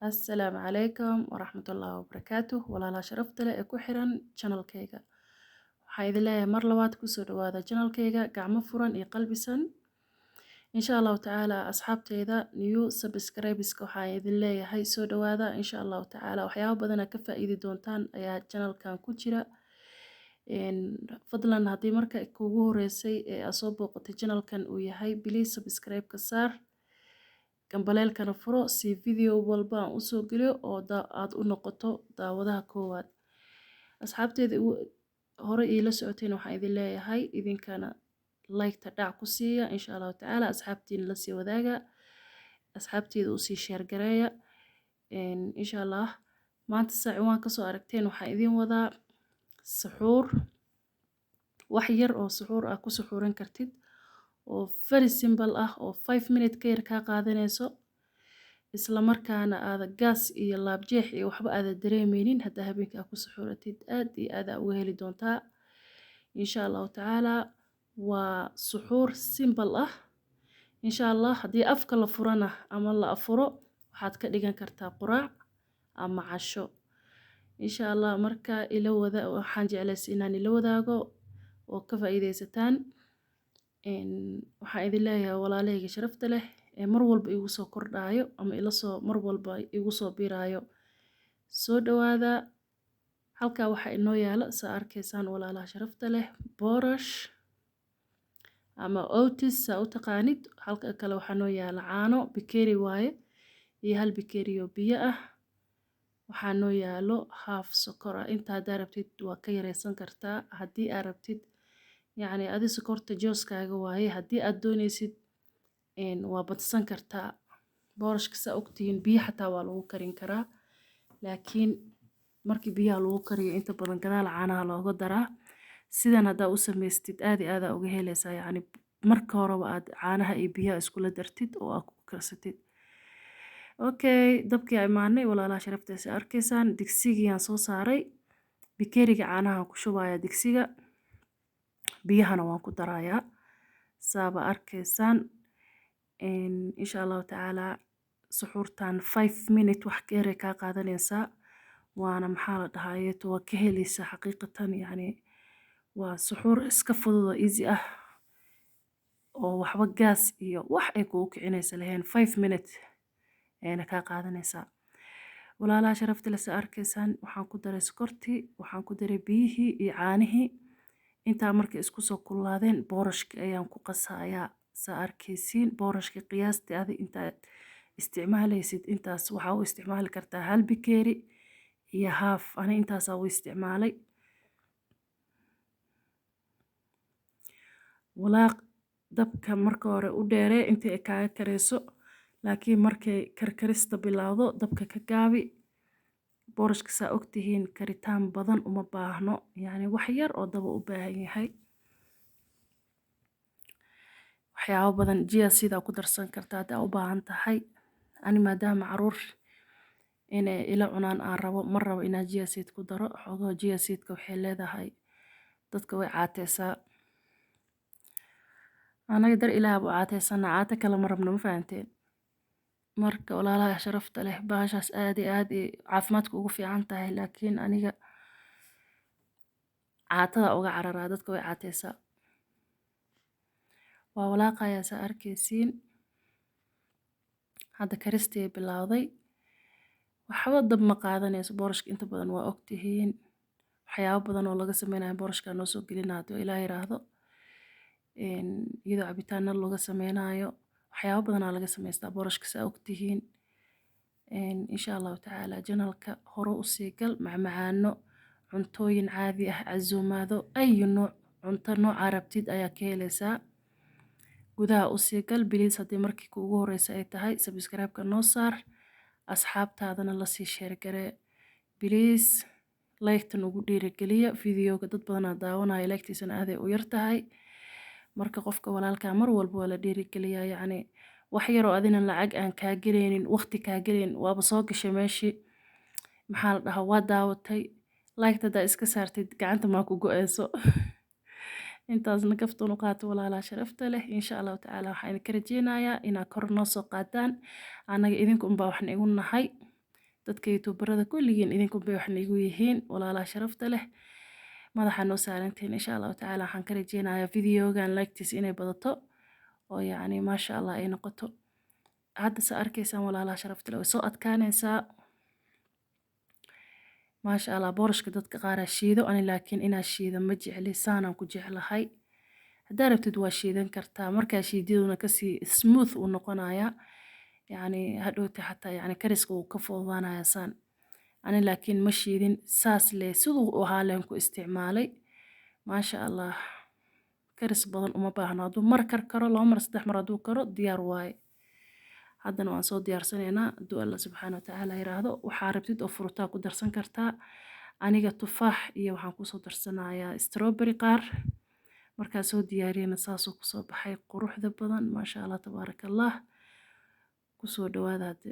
Assalaamu calaykum waraxmatullaahi wabarakaatuh. Walaalaha sharafta leh ee ku xiran channelkayga, waxaan idin leeyahay mar labaad kusoo dhawaada channelkayga gacmo furan iyo qalbisan, insha Allahu tacaala. Asxaabteyda new subscriberska, waxaan idin leeyahay soo dhawaada, insha Allahu tacaala. Waxyaabo badan aad ka faa'iidi doontaan ayaa channelkan ku jira. Fadlan, haddii marka kuugu horeysay ee aad soo booqatay channelkan uu yahay, please subscribe ka saar, gambaleelkana furo, si video walba aan usoo geliyo oo aad u noqoto daawadaha koowaad. Asxaabteeda hore iila socoteen, waxaan idin leeyahay idinkana like-ta dhac ku siiya, insha Allahu tacaala. Asxaabtiina lasii wadaaga, asxaabteeda usii share gareeya, insha Allah. Maanta saa ciwaan kasoo aragteen, waxaan idin wadaa suxuur, wax yar oo suxuur ah ku suxuuran kartid oo very simple ah, oo 5 minute ka yar kaa qaadanayso, isla markaana aada gaas iyo laabjeex iyo waxba aada dareemeynin. Haddaa habeenka aad ku suxuuratid, aad iyo aad aa uga heli doontaa, insha Allahu tacaala. Waa suxuur simple ah, insha Allah. Haddii afka la furana ama la afuro, waxaad ka dhigan kartaa quraac ama casho, insha Allah. Marka ila wada, waxaan jeclaystay inaan ila wadaago oo ka faa'iidaysataan. Waxaan idin leeyahay, walaalahayga sharafta leh ee mar walba igu soo kordhaayo ama ila soo mar walba igu soo biiraayo, soo dhawaada. Halkaa waxaa inoo yaala, saa arkaysaan, walaalaha sharafta leh, boorash ama oats saa u taqaanid. Halka kale waxaa noo yaala caano, bikeri waaye, iyo hal bikeri oo biyo ah. Waxaa noo yaalo half sokor ah. Inta haddaa rabtid waa ka yareysan kartaa, haddii aad rabtid, yacni adi sokorta jooskaaga waaye. Haddii aad dooneysid waa badsan kartaa. Boorashka, saa ogtihiin, biyo xataa waa lagu karin karaa, laakiin markii biyaha lagu kariyo, inta badan gadaal caanaha looga daraa. Sidan haddaa u samaystid, aad iyo aad aa uga helaysaa, yacni marka horeba aad caanaha iyo biyaha iskula dartid oo aad ku karsatid. Okay, dabkii aa imaanay, walaalaha sharafta, arkaysaan, digsigii aan soo saaray. Bikeeriga caanaha ku shubaya digsiga, biyahana waan ku darayaa, saaba arkaysaan, insha Allahu tacaala. Suxuurtan 5 minute wax ka yaray kaa qaadanaysaa, waana, maxaa la dhahayeeto, waa ka helaysaa xaqiiqatan. Yacni waa suxuur iska fudud oo easy ah oo waxba gaas iyo wax ay kugu kicinaysa lahayn. 5 minute ayayna kaa qaadanaysaa. Walaalaha sharafta leh, saa arkaysaan, waxaan ku daray sokortii, waxaan ku daray biyihii iyo caanihii. Intaa markay isku soo kululaadeen, boorashka ayaan ku qasayaa, saa arkaysiin. Boorashka qiyaastii adi intaad isticmaalaysid, intaas waxaa u isticmaali kartaa hal bikeeri iyo half. Ani intaasaa u isticmaalay. Walaaq dabka marka hore u dheeree intii ay kaaga karayso, laakiin markay karkarista bilowdo, dabka ka gaabi. Boorashka, saa ogtihiin, karitaan badan uma baahno, yacni wax yar oo daba u baahan yahay. Waxyaabo badan chia seed aa ku darsan kartaa haddaa u baahan tahay. Ani maadaama caruur inay ila cunaan aan rabo, ma rabo inaan chia seed ku daro. Xoogaha chia seedka waxay leedahay dadka way caateysaa. Anaga dar Ilaah buu caateysana, caate kale ma rabno, ma fahanteen? Marka, walaalaha sharafta leh, bahashaas aad iyo aad ay caafimaadka ugu fiican tahay, laakiin aniga caatada uga cararaa, dadka way caateysaa. Waa walaaqayaa, saa arkaysiin. Hadda karistii bilowday. Waxba dab ma qaadanayso boorashka inta badan, waa ogtihiin. Waxyaabo badan oo laga sameynayo boorashka noo soo gelina hadduu Ilaah yiraahdo, iyadoo cabitaano looga sameynayo, waxyaabo badanaa laga samaystaa boorashka, saa ogtihiin, insha Allahu tacaala. Channelka hore usii gal, macmacaano, cuntooyin caadi ah, casuumaado, ayu nooc cunto nooca rabtid ayaa ka helaysaa. Gudaha usii gal, please. Haddii markii kuugu horeysa ay tahay, subscribe-ka noo saar, asxaabtaadana lasii share garee, please. Like-ta nagu dhiirigeliya videoga. Dad badanaa daawanaya, like-tiisana aaday u yar tahay. Marka qofka walaalkaa mar walba waa la dhiirigeliyaa. Yacni wax yaroo adina lacag aan kaa gelaynin, waqti kaa gelaynin, waaba soo gashay meeshii, maxaa la dhahaa, waa daawatay, like-ta haddaa iska saartid, gacanta maa ku go-eyso. Intaasna kaftan u qaato, walaalaha sharafta leh. Insha Allahu tacaala, waxaan idinka rajeynayaa inaad kor noo soo qaadaan. Annaga idinka unbaa waxna igu nahay. Dadka YouTuberada kulligiin idinku bay wax niigu yihiin. Walaalaha sharafta leh, madaxa noo saarantihiin. Insha Allahu tacaala waxaan ka rajeynayaa videogan like-tiis inay badato oo yacni maasha Allah ay noqoto. Hadda sa arkaysaan, walaalaha sharafta leh, way soo adkaanaysaa, maasha Allah. Boorashka dadka qaaraa shiido, ani laakiin inaa shiido ma jecli, saanaan ku jeclahay. Haddaa rabtid waa shiidan kartaa, markaa shiididuna kasii smooth uu noqonayaa, yacni hadhowti xataa yacni kariska wuu ka fududaanaya saan. Ani laakiin ma shiidin, saas le siduu u ahaa leen ku isticmaalay, maasha Allah. Karis badan uma baahno, hadduu mar kar karo, laba mar, saddex mar hadduu karo, diyaar waaye. Haddana waan soo diyaarsanaynaa hadduu Alla subxaana watacaala yiraahdo. Waxaa rabtid oo fruit-aa ku darsan kartaa. Aniga tufaax iyo waxaan kusoo darsanayaa strawberry qaar. Markaa soo diyaariyana saasuu kusoo baxay quruxda badan, maasha Allah, tabaaraka Allah. Kusoo dhawaada hadde.